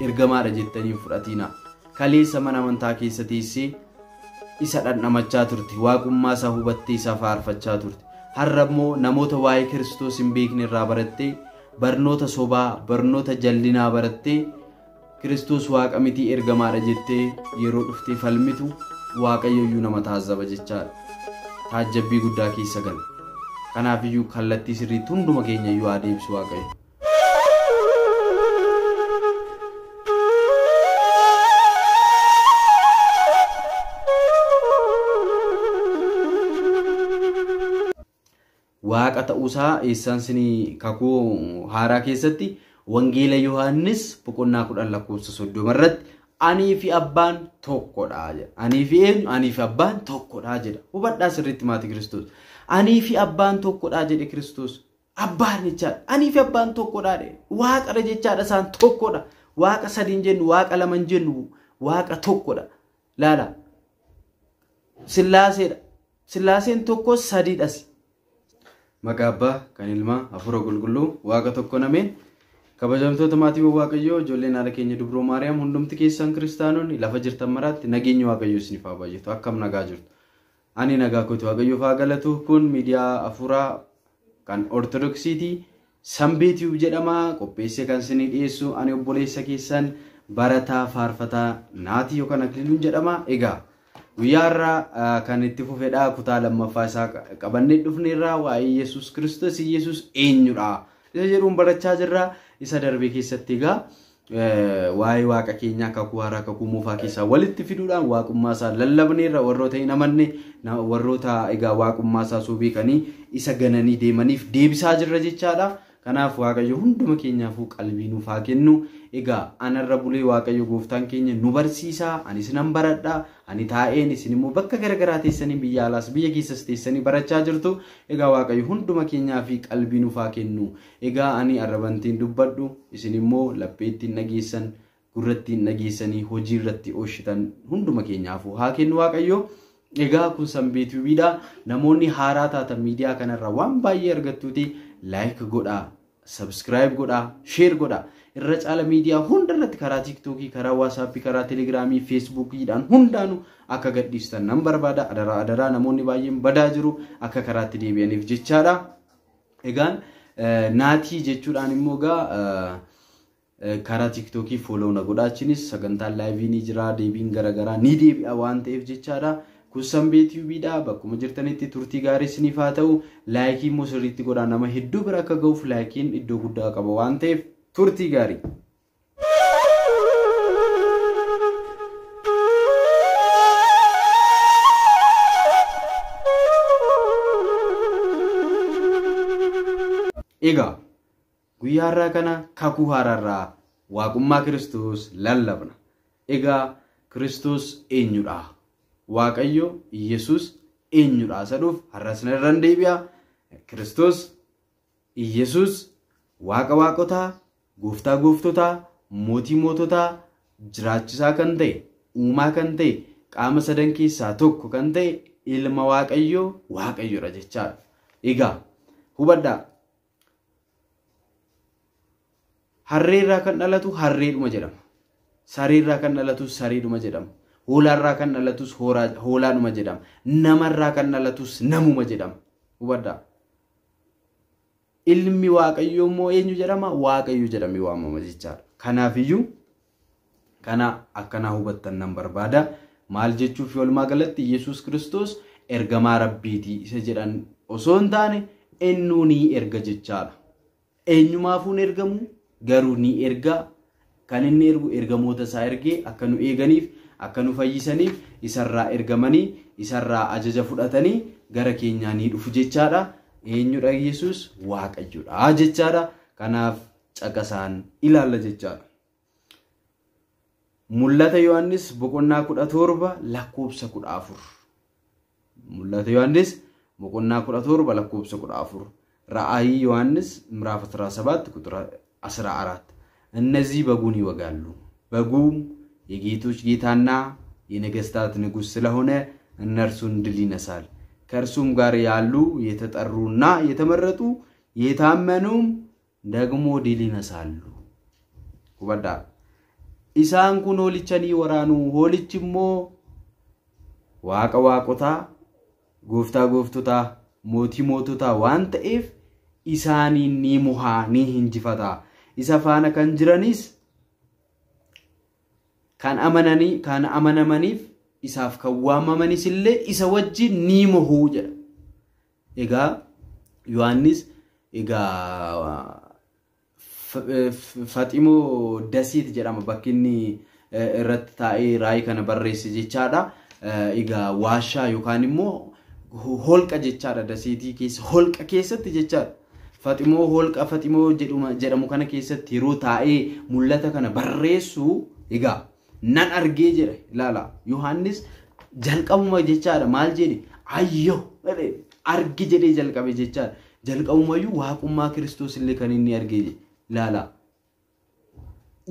Ergamaadha jettanii fudhatiina. Kaleessa mana amantaa keessa teessee isa dhandhamachaa turte. Waaqummaa isaa hubattee isa faarfachaa turte. Har'a immoo namoota waa'ee Kiristoos hin beekne irraa barattee barnoota sobaa, barnoota jallinaa barattee Kiristoos waaqa mitii ergamaadha jettee yeroo dhuftee falmitu Waaqayyo iyyuu nama taazzaba jechaadha. Taajjabbii guddaa keessa gala. Kanaafiyyuu kallattii sirriitti hunduma keenya iyyuu haa deebisu Waaqayyo. Waaqa ta'uusaa eessaan sinii kakuu haaraa keessatti Wangeela Yohaannis boqonnaa 10 lakkoofsa 30 irratti anii fi abbaan tokkodha jedha. Anii fi eenyu? Anii fi abbaan tokkodha jedha. Hubadhaa sirriitti maatii Kiristoos. Anii fi abbaan tokkodha jedhe Kiristoos. Abbaan jechaadha. Anii fi abbaan tokkodha jedhe. Waaqadha jechaadha isaan tokkodha. Waaqa sadi hin jennu, waaqa lama hin jennu, waaqa tokkodha. Laala. Sillaaseedha. Sillaaseen tokko sadiidhas. Maqaa Abbaa, kan Ilmaa, Hafuura Qulqulluu, Waaqa tokko nameen. Kabajamtoota maatiiwwan Waaqayyoo, ijoolleen haadha keenya Dubroo Maariyaam, hundumti keessan kiristaanonni lafa jirtan maraatti nageenyi Waaqayyoo isiniif haa baay'atu. Akkam nagaa jirtu? Ani nagaa kooti Waaqayyoof haa galatu. Kun miidiyaa hafuuraa kan Ortodoksiiti. Sanbee Tube jedhama. Qopheessee kan isinii dhiyeessu ani obboleessa keessan barataa faarfataa Naatii yookaan Akiliiluun jedhama. Egaa guyyaa har'aa kan itti fufedha. Kutaa lammaffaa isaa qabannee dhufneerra waa'ee Yesuus Kiristoos Yesuus eenyudha? Isa jedhuun barachaa jirra. Isa darbe keessatti egaa waa'ee waaqa keenyaa kakuu haaraa kakuu moofaa keessaa walitti fiduudhaan waaqummaa isaa lallabneerra warroota hin amanne warroota egaa waaqummaa isaa soo beekanii isa gananii deemaniif deebisaa jirra jechaadha. Kanaaf Waaqayyo hunduma keenyaafuu qalbii nuuf haa kennu. Egaa anarra bulee Waaqayyo gooftaan keenya nu barsiisa. Ani isinan baradha. Ani taa'een isin immoo bakka garagaraa teessanii biyya alaas biyya keessas teessanii barachaa jirtu. Egaa Waaqayyo hunduma keenyaa fi qalbii nuuf haa kennu. Egaa ani arrabantiin dubbadhu isin immoo lapheettiin dhageessan gurrattiin dhageessanii hojii irratti ooshitan hunduma keenyaafuu haa kennu Waaqayyo. Egaa kun Sanbee Tuubiidha. Namoonni haaraa taatan miidiyaa kanarraa waan baay'ee argattuuti like godhaa, subscribe godhaa, share godhaa. Irra caala miidiyaa hunda irratti karaa TikTokii, karaa WhatsAppii, karaa Telegramii, Facebookiidhaan hundaanuu akka gadhiistan nan barbaada. Adaraa adaraa namoonni baay'een badaa jiru akka karaatti deebi'aniif jechaadha. Egaan naatii jechuudhaan immoo egaa karaa TikTokii follow na godhaa. Achinis sagantaan live ni jira, deebiin garaagaraa ni deebi'a waan ta'eef jechaadha. Kun Sanbee Tuubiidha. Bakkuma jirtanitti turtii gaarii isiniif haa ta'u. Laayikii immoo sirriitti godhaa. Nama hedduu bira akka ga'uuf laayikiin iddoo guddaa qaba waan ta'eef turtii gaarii. Egaa guyyaa har'aa kana kakuu haaraarraa waaqummaa Kiristoos lallabna. Egaa Kiristoos eenyudha? Waaqayyo Iyyasuus eenyudha? Isa dhuuf har'as irraan deebi'a. Kiristoos Iyyasuus waaqa waaqotaa, gooftaa gooftotaa, mootii moototaa, jiraachisaa kan ta'e, uumaa kan ta'e, qaama sadan keessaa tokko kan ta'e ilma Waaqayyoo Waaqayyoodha jechaadha. Egaa hubadhaa. Harreerraa kan dhalatu harreedhuma jedhama. Sareerraa kan dhalatus sareedhuma jedhama. Hoolaarraa kan dhalatus hoolaadhuma jedhama. Namarraa kan dhalatus namuma jedhama. Hubadhaa. Ilmi Waaqayyoo immoo eenyu jedhama? Waaqayyo jedhamee waamama jechaadha. Kanaafiyyuu kana akkanaa hubattan nan barbaada. Maal jechuuf walumaa galatti Yesuus Kiristoos ergamaa Rabbiiti isa jedhan osoo hin taane ennuu ni erga jechaadha. Eenyumaafuu hin ergamu garuu ni erga. Kan inni ergu ergamoota isaa ergee akka nu eeganiif akka nu fayyisaniif isarraa ergamanii isarraa ajaja fudhatanii gara keenyaa ni dhufu jechaadha. Eenyudha Yesuus? Waaqayyoodha jechaadha. Kanaaf caqasaan ilaalla jechaadha. Mul'ata Yohaannis boqonnaa 17 lakkoofsa 14. Mul'ata Yohaannis boqonnaa 17 lakkoofsa 14. ራእይ ዮሐንስ ምዕራፍ 17 ቁጥር 14. እነዚህ በጉን ይወጋሉ፣ በጉም የጌቶች ጌታና የነገስታት ንጉሥ ስለሆነ እነርሱን ድል ይነሳል። ከእርሱም ጋር ያሉ የተጠሩና የተመረጡ የታመኑም ደግሞ ድል ይነሳሉ። Hubadhaa. Isaan kun hoolicha ni waraanu. Hoolichi immoo waaqa waaqotaa, gooftaa gooftotaa, mootii moototaa waan ta'eef isaaniin ni mohaa, ni hinjifata. Isa faana kan jiranis kan amananii kan amanamaniif isaaf kan waamamanis illee isa wajjin ni mohuu jedha. Egaa Yohaannis egaa Faximoo Dasiit jedhama bakki inni irratti taa'ee raayii kana barreesse jechaadha. Egaa waashaa yookaan immoo holqa jechaadha dasiitii keessa holqa keessatti jechaadha. Faximoo holqa Faximoo jedhamu kana keessatti yeroo taa'ee mul'ata kana barreessu egaa nan argee jedha ilaala. Yohaannis jalqabuma jechaadha maal jedhe ayyo argi jedhee jalqabe jechaadha. Jalqabumayyuu waaqummaa Kiristoos illee kan inni argee ilaala.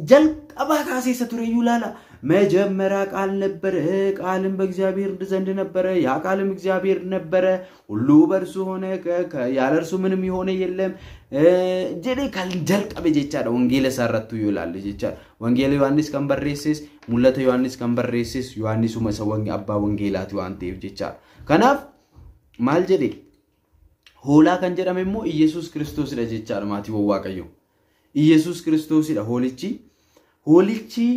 jalqabaa kaasee isa tureyyuu ilaala. መጀመሪያ ቃል ነበረ፣ ቃልም በእግዚአብሔር ዘንድ ነበረ፣ ያ ቃልም እግዚአብሔር ነበረ፣ ሁሉ በእርሱ ሆነ፣ ያለ እርሱ ምንም የሆነ የለም jedhee kan jalqabe jechaadha. Wangeela isaa irratti yoo ilaalle jechaadha. Wangeela Yohaannis kan barreesses, mul'ata Yohaannis kan barreesses Yohaannisuma isa abbaa wangeelaati waan ta'eef jechaadha. Kanaaf maal jedhe hoolaa kan jedhame immoo Iyyasuus Kiristoosidha jechaadha maatiiwwan Waaqayyoo. Iyyasuus Kiristoosidha hoolichi. Hoolichi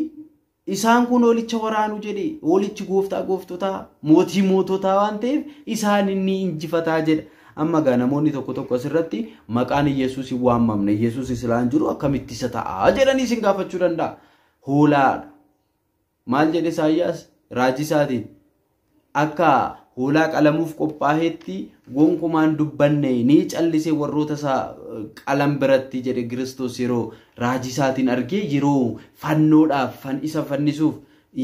isaan kun hoolicha waraanu jedhe hoolichi gooftaa gooftotaa mootii moototaa waan ta'eef isaan inni injifataa jedha. Amma gaa namoonni tokko tokko asirratti maqaan Iyyasuus hin waamamne Iyyasuus islaan jiru akkamitti isa ta'a jedhanii isin gaafachuu danda'a. Hoolaadha. Maal jedhe Isaayyaas raajii isaatiin akka hoolaa qalamuuf qophaa'etti gonkumaan dubbanne ni callise warroota isaa qalam biratti jedhe Kiristoos yeroo raajii isaatiin argee yeroo fannoodhaaf isa fannisuuf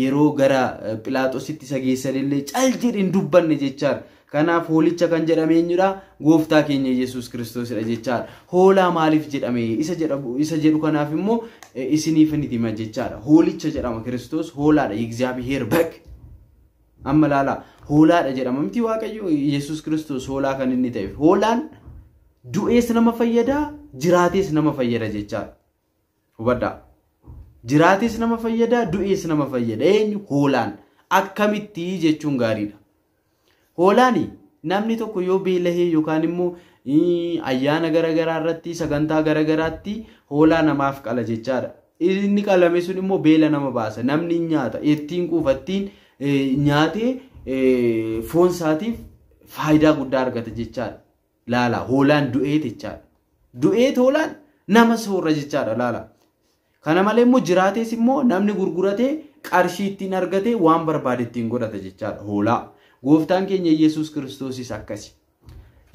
yeroo gara Philaaxoositti isa geessanillee cal jedhe hin dubbanne jechaadha. Kanaaf hoolicha kan jedhame eenyudha? Gooftaa keenya Yesuus Kiristoosidha jechaadha. Hoolaa maaliif jedhame? Isa jedhu kanaaf immoo isiniif ni hima jechaadha. Hoolicha jedhama Kiristoos hoolaadha. የእግዚአብሔር በግ amma laala hoolaadha jedhama miti Waaqayyo Yesuus Kiristoos hoolaa kan inni ta'eef. Hoolaan du'ees nama fayyada, jiraatees nama fayyada jechaadha. Hubadhaa. Jiraatees nama fayyada, du'ees nama fayyada. Eenyu? Hoolaan. Akkamitti jechuun gaariidha. Hoolaani namni tokko yoo beelahee yookaan immoo ayyaana garaagaraa irratti sagantaa garaagaraatti hoolaa namaaf qala jechaadha. Inni qalame sun immoo beela nama baasa. Namni nyaata ittiin quufattiin nyaatee foon isaatiif faayidaa guddaa argata jechaadha. Laala hoolaan du'eet jechaadha. Du'eet hoolaan nama soorra jechaadha laala. Kana malee immoo jiraatees immoo namni gurguratee qarshii ittiin argatee waan barbaade ittiin godhata jechaadha hoolaa. Gooftaan keenya Yesuus Kiristoosis akkasi.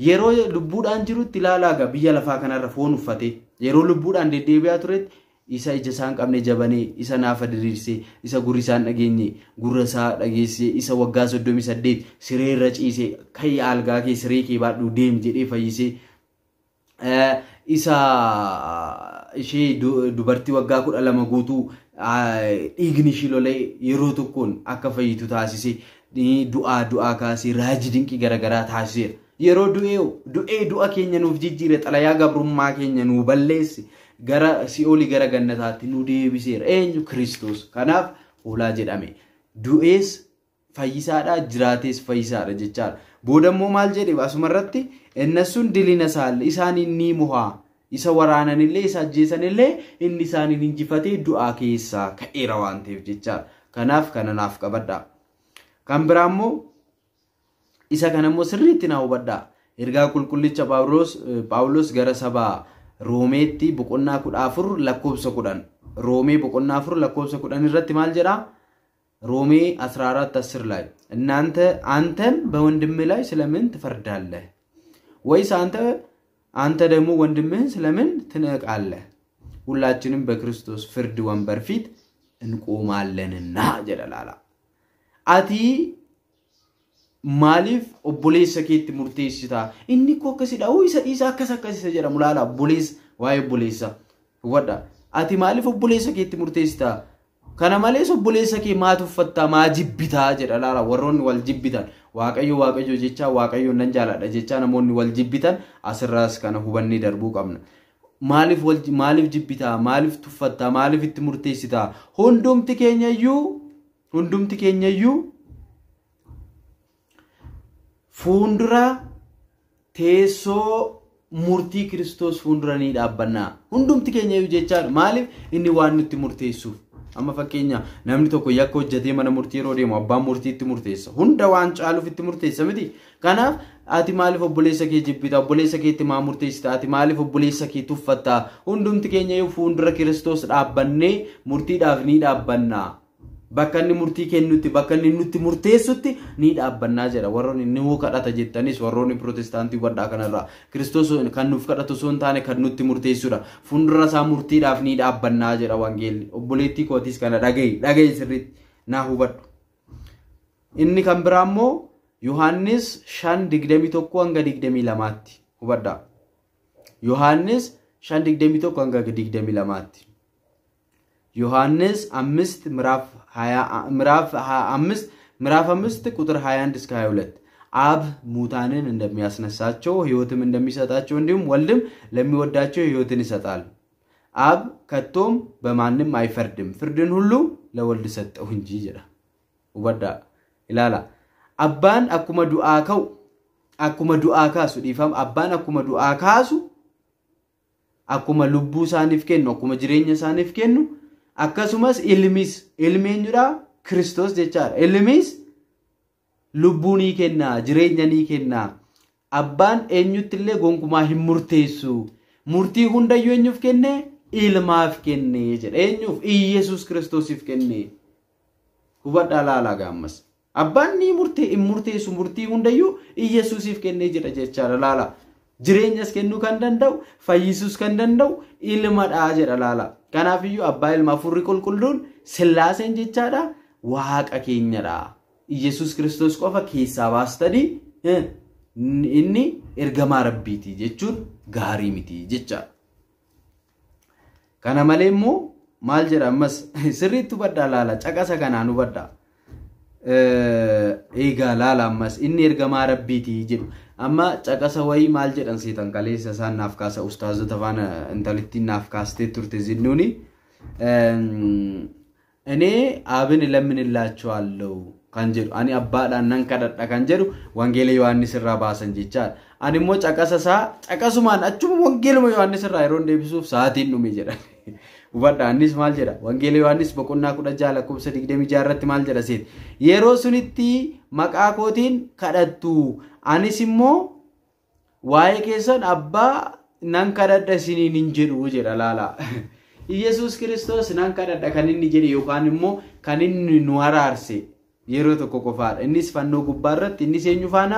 Yeroo lubbuudhaan jirutti ilaalaa egaa biyya lafaa kanarra foon uffatee yeroo lubbuudhaan deddeebi'aa turetti isa ija isaa hin qabne jabanee, isa naafa diriirsee, isa gurri isaa hin dhageenye gurra isaa dhageessee, isa waggaa 38 siree irra ciisee ka'ii algaa kee siree kee baadhuu deemi jedhee fayyisee, isa ishee dubartii waggaa 12 guutuu dhiigni ishii lolee yeroo tokkoon akka fayyitu taasisee, du'aa kaasee raajii dinqii garaagaraa taasiseera. Yeroo du'ee du'a keenya nuuf jijjiire, xalayaa gabrummaa keenya nuu balleesse, gara si'oolii gara gannataatti nu deebiseera. Eenyu? Kiristoos. Kanaaf hoolaa jedhame. Du'ees fayyisaadha, jiraatees fayyisaadha jechaadha. Booda immoo maal jedhe asumarratti innas sun dilina isaallee isaaniin ni mohaa. Isa waraananillee isa ajjeesanillee inni isaaniin injifatee du'aa keessaa ka'eera waan ta'eef jechaadha. Kanaaf kana naaf qabadhaa. Kan biraa immoo isa kana immoo sirriitti naa hubadhaa. Ergaa qulqullicha Phaawulos gara saba Roomeetti boqonnaa 14 lakkoofsa 10. Roomee boqonnaa 4 lakkoofsa 10 irratti maal jedhaa? Roomee 14 10 ላይ እናንተ አንተም በወንድምህ ላይ ስለምን ትፈርዳለህ? ወይስ አንተ ደግሞ ወንድምህን ስለምን ትንቃለህ? ሁላችንም በክርስቶስ ፍርድ ወንበር ፊት እንቆማለንና jedha laala. Ati maaliif obboleessa keetti murteessitaa? Inni koo akkasidha, isa dhiisa akkas akkas isa jedhamu laala obboleessa waa'ee obboleessa hubadhaa. Ati maaliif obboleessa keetti murteessitaa? Kana malees obboleessa kee maa tuffattaa, maa jibbitaa jedha laala. Warroonni wal jibbitan Waaqayyo Waaqayyo jechaa Waaqayyo nan jaaladha jechaa namoonni wal jibbitan asirraas kana hubannee darbuu qabna. Maaliif jibbitaa? Maaliif tuffattaa? Maaliif itti murteessitaa? Hundumti keenyayyuu fuuldura teessoo murtii Kiristoos fuuldura ni dhaabbannaa. Hundumti keenyayyuu jechaadha. Maaliif inni waan nutti murteessuuf? Amma fakkeenya namni tokko yakka hojjetee mana murtii yeroo deemu abbaan murtii itti murteessa. Hunda waan caaluuf itti murteessa miti. Kanaaf ati maaliif obboleessa kee jibbita? Obboleessa keetti maa murteessita? Ati maaliif obboleessa kee tuffatta? Hundumti keenyayyuu fuuldura Kiristoos dhaabbannee murtiidhaaf ni dhaabbannaa. Bakka inni murtii kennutti, bakka inni nutti murteessutti ni dhaabbannaa jedha. Warroonni nu kadhata jettanis warroonni pirootestaantii hubadhaa kanarraa. Kiristoos kan nuuf kadhatu osoo hin taane kan nutti murteessudha. Fuuldura isaa murtiidhaaf ni dhaabbannaa jedha wangeelli. Obboleettii kootis kana dhagahi sirriitti naa hubadhu. Inni kan biraa immoo Yohaannis 5:21-22tti hubadhaa. Yohaannis 5:21-22tti. ዮሐንስ 5 ምዕራፍ 5 ቁጥር 21 እስከ 22 አብ ሙታንን እንደሚያስነሳቸው ሕይወትም እንደሚሰጣቸው እንዲሁም ወልድም ለሚወዳቸው ሕይወትን ይሰጣል። አብ ከቶም በማንም አይፈርድም፣ ፍርድን ሁሉ ለወልድ ሰጠው እንጂ ይላል። ወዳ ኢላላ አባን አኩመ ዱአ ከው አኩመ ዱአ ካሱ ዲፋም አባን አኩመ ዱአ ካሱ አኩመ ልቡ ሳኒፍ kennu akkuma jireenya isaaniif kennu akkasumas ilmis ilmi eenyudha Kiristoos jechaadha. Ilmis lubbuu ni kenna, jireenya ni kenna. Abbaan eenyutti illee gonkumaa hin murteessu. Murtii hundayyuu eenyuuf kenne? Ilmaaf kenne jedha. Eenyuuf? Iyesuus Kiristoosiif kenne. Hubadhaa laalaa gaammas. Abbaan ni murtee hin murteessu, murtii hundayyuu Iyesuusiif kenne jedha jechaadha laala. Jireenyas kennuu kan danda'u, fayyisuus kan danda'u ilmadha jedha laala. Kanaafiyyuu abbaa ilma hafuurri qulqulluun Sillaaseen jechaadha waaqa keenyadha. Iyesuus Kiristoos qofa keessaa baastanii inni ergamaa rabbiiti jechuun gaarii miti jechaadha. Kana malee immoo maal jedha ammas sirriitti hubadhaa laala, caqasa kanaan hubadhaa. Eegaa laala ammas inni ergamaa rabbiiti jedhu. Amma caqasa wayii maal jedhan seetan kaleessa isaan naaf kaasa ustaazota faana intalittiin naaf kaastee turte zinnuuni. እኔ አብን እለምንላችኋለሁ kan jedhu ani abbaadhaan nan kadhadha kan jedhu wangeela Yohaannis irraa baasan jechaadha. Ani immoo caqasa isaa caqasumaan achuma wangeeluma Yohaannis irraa yeroo deebisuuf sa'aatiin dhume jedhan. Hubadhaa innis maal jedha? Wangeela Yohaannis boqonnaa 16 lakkoofsa 26 irratti maal jedha seet? Yeroo sunitti maqaa kootiin kadhattu, anis immoo waa'ee keessan abbaa nan kadhadha isiniin hin jedhu jedha laala. Iyesuus Kiristoos nan kadhadha kan inni jedhe yookaan immoo kan inni nu araarse yeroo tokko qofaadha. Innis fannoo gubbaa irratti innis eenyu faana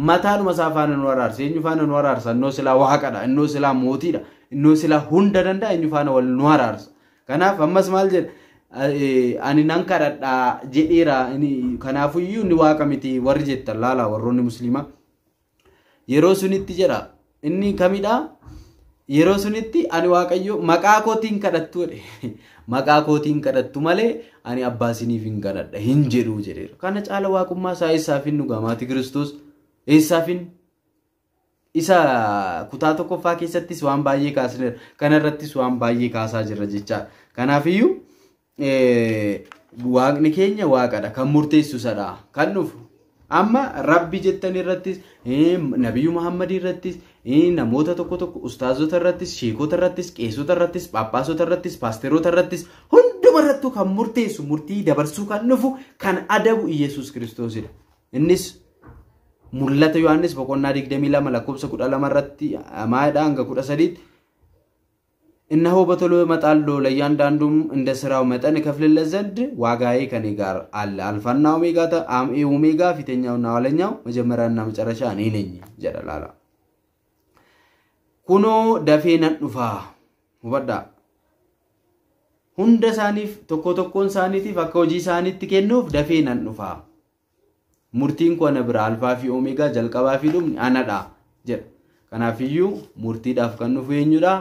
mataadhuma isaa faana nu araarse. Eenyu faana nu araarsa? Innoo silaa waaqadha, innoo silaa mootiidha, innoo silaa hunda danda'a, eenyu faana wal nu araarsa. Kanaaf ammas maal jedha? Ani nan kadhadha jedheera. Kanaafuyyuu inni waaqa miti warri jettan laala warroonni musliimaa. Yeroo sunitti jedha inni kamidha? Yeroo sunitti ani waaqayyo maqaa kootiin kadhattu jedhe. Maqaa kootiin kadhattu malee ani abbaa isiniif hin kadhadha hin jedhu jedheera. Kana caala waaqummaa isaa eessaaf hin dhugaa maatii Kiristoos eessaaf hin isa kutaa tokkoffaa keessattis waan baay'ee kaasneera. Kana irrattis waan baay'ee kaasaa jirra jechaadha. Kanaafiyyuu waaqni keenya waaqadha kan murteessu isadha kan dhufu. Amma rabbi jettan irrattis, nabiyyu Muhammad irrattis, namoota tokko tokko ustaazota irrattis, sheekota irrattis, qeessota irrattis, phaaphaasota irrattis, paasteroota irrattis hunduma irrattuu kan murteessu, murtii dabarsuu kan dhufu, kan adabu Iyesuus Kiristoosidha. Innis mul'ata Yohaannis boqonnaa 22 lakkoofsa 12 irratti maayidha hanga 13 እነሆ በቶሎ እመጣለሁ ለእያንዳንዱም እንደ ስራው መጠን እከፍልለት ዘንድ ዋጋዬ ከኔ ጋር አለ። አልፋና ኦሜጋ ፊተኛውና ኋለኛው መጀመሪያና መጨረሻ እኔ ነኝ jedha laala. Kunoo dafee nan dhufa. Hubadhaa. Hunda isaaniif tokko tokkoon isaaniitiif akka hojii isaaniitti kennuuf dafee nan dhufa. Murtiin koo ana bira, alfaa fi omeegaa jalqabaa fi dhumni anadha jedha. Kanaafiyyuu murtiidhaaf kan dhufu eenyudha?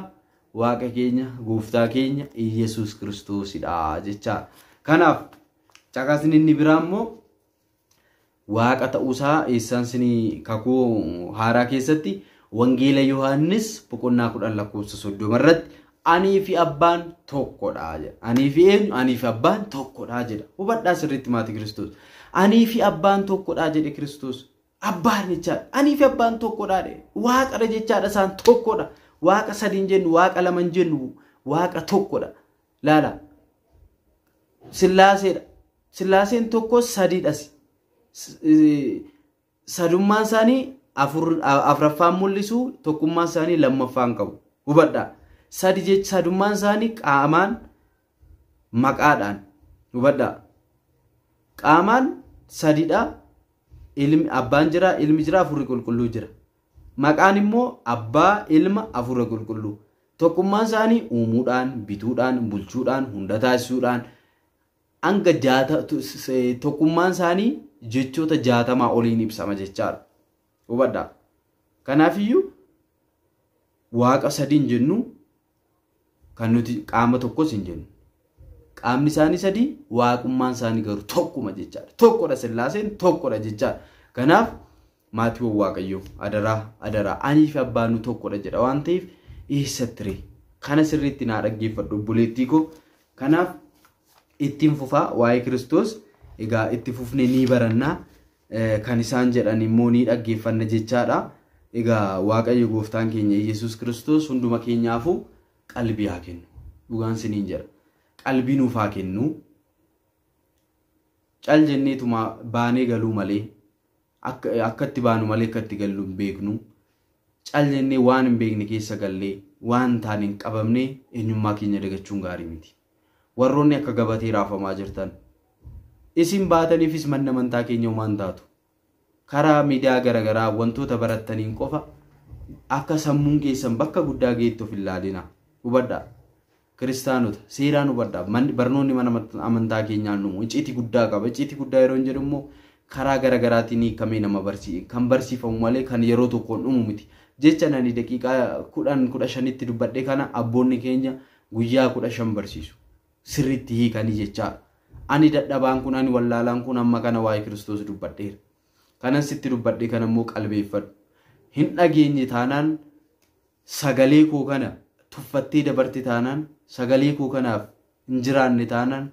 Waaqa keenya gooftaa keenya Iyesuus Kiristoosidha jechaadha. Kanaaf caqasni inni biraa immoo waaqa ta'uusaa eessaan sinii kakuu haaraa keessatti Wangeela Yohaannis boqonnaa 10 lakkoofsa 30 irratti anii fi abbaan tokkodha jedha. Anii fi eenyu? Anii fi abbaan tokkodha jedha. Hubadhaa sirriitti maatii Kiristoos. Anii fi abbaan tokkodha jedhe Kiristoos. Abbaan jechaadha. Anii fi abbaan tokkodha jedhe. Waaqadha jechaadha isaan tokkodha. Waaqa sadiin jennu, waaqa laman jennu, waaqa tokkodha. Laala. Sillaaseedha. Sillaaseen tokko sadiidhas. Sadummaan isaanii afuraffaan mul'isu, tokkummaan isaanii lammaffaan qabu. Hubadhaa. Sadi jecha sadummaan isaanii qaamaan maqaadhaan. Hubadhaa. Qaamaan sadidha. Ilmi abbaan jira, ilmi jira, hafuurri qulqulluu jira. Maqaan immoo abbaa, ilma, hafuura qulqulluu. Tokkummaan isaanii uumuudhaan, bituudhaan, bulchuudhaan, hunda taasisuudhaan hanga tokkummaan isaanii jechoota 60 oliin ibsama jechaadha. Hubadhaa. Kanaafiyyuu waaqa sadiin jennu kan nuti qaama tokkos hin jennu. Qaamni isaanii sadii, waaqummaan isaanii garuu tokkuma jechaadha. Tokkodha Sillaaseen tokkodha jechaadha. Kanaaf maatiiwwan Waaqayyoo adaraa adaraa anii fi abbaan tokkodha jedha waan ta'eef eessatti ree? Kana sirriitti naa dhaggeeffadhu obboleettii koo. Kanaaf ittiin fufaa waa'ee Kiristoos egaa itti fufnee ni barannaa kan isaan jedhan immoo ni dhaggeeffanna jechaadha. Egaa Waaqayyo gooftaan keenya Yesuus Kiristoos hunduma keenyaafuu qalbii haa kennu. Dhugaan siniin jedha. Qalbii nuuf haa kennu. Cal jenneetuma baanee galuu malee akka itti baanu malee akka itti gallu hin beeknu. Cal jennee waan hin beekne keessa gallee waan taane hin qabamne eenyummaa keenya dagachuun gaarii miti. Warroonni akka gabatee raafamaa jirtan isin baataniifis manni amantaa keenya homaan taatu. Karaa miidiyaa garaagaraa wantoota barattaniin qofa akka sammuun keessan bakka guddaa geettu of hin laalina. Hubadhaa. Kiristaanota seeraan hubadhaa. Barnoonni mana amantaa keenyaan dhumu icciitii guddaa qaba. Icciitii guddaa yeroo hin jedhu immoo karaa garaagaraatiin hiikamee nama kan barsiifamu malee kan yeroo tokkoon dhumu miti. Jecha nani daqiiqaa 10-15tti dubbadhe kana abboonni keenya guyyaa 15 barsiisu. Sirriitti hiikanii jechaadha. Ani dadhabaan kun, ani wallaalaan kun amma kana waa'ee Kiristoos dubbadheera. Kanan sitti dubbadhe kana immoo qalbeeffadhu. Hin dhageenye taanaan sagalee koo kana tuffattee dabarte taanaan sagalee koo kanaaf hin jiraanne taanaan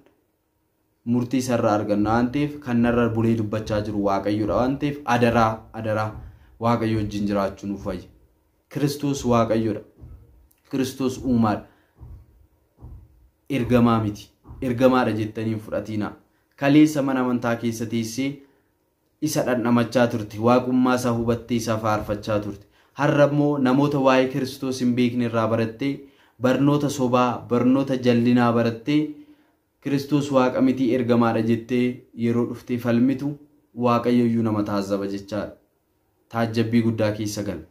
murtii isarraa arganna waan ta'eef kan narra bulee dubbachaa jiru Waaqayyoodha waan ta'eef adaraa adaraa Waaqayyo wajjin jiraachuu nuuf wayya. Kiristoos Waaqayyoodha. Kiristoos uumaadha. Ergamaa miti. Ergamaadha jettanii hin fudhatiinaa. Kaleessa mana amantaa keessa teessee isa dhandhamachaa turte. Waaqummaa isaa hubattee isa faarfachaa turte. Har'a immoo namoota waa'ee Kiristoos hin beekne irraa barattee barnoota sobaa, barnoota jallinaa barattee Kiristoos waaqa mitii ergamaadha jettee yeroo dhuftee falmitu Waaqayyo iyyuu nama taazzaba jechaadha. Taajjabbii guddaa keessa gala.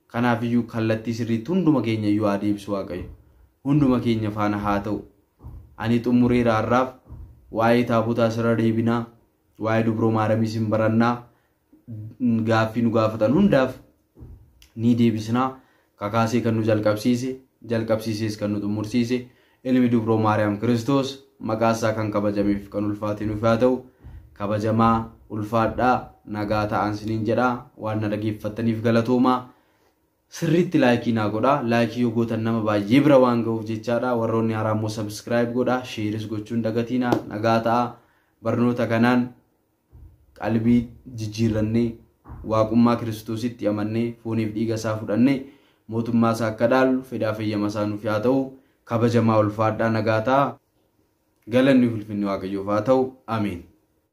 Kanaafiyyuu kallattii sirriitti hunduma keenya iyyuu haa deebisu Waaqayyo. Hunduma keenya faana haa ta'u. Ani xumureera har'aaf waa'ee taabotaa asirra deebinaa, waa'ee dubroo maaramiis hin barannaa, gaaffii nu gaafatan hundaaf ni deebisnaa. Kakaasee kan nu jalqabsiise, jalqabsiisees kan nu xumursiise, ilmi dubroo Maariyaam Kiristoos maqaa isaa kan kabajameef kan ulfaate nuuf haa ta'u. Kabajamaa ulfaadhaa nagaa ta'an siniin jedhaa waan na dhaggeeffattaniif galatoomaa. Sirriitti laayikii naa godhaa. Laayikii yoo gootan nama baay'ee bira waan ga'uuf jechaadha. Warroonni haaraa immoo sabskiraayib godhaa. Sheeris gochuun dagatiinaa. Nagaa ta'a. Barnoota kanaan qalbii jijjiirrannee waaqummaa Kiristoositti amannee fooniif dhiiga isaa fudhannee mootummaa isaa akka dhaallu fedhaa fayyama isaa nuuf haa ta'u. Kabajamaa ulfaadhaa nagaa ta'a. Galanni ulfinni Waaqayyoof haa ta'u. Ameen.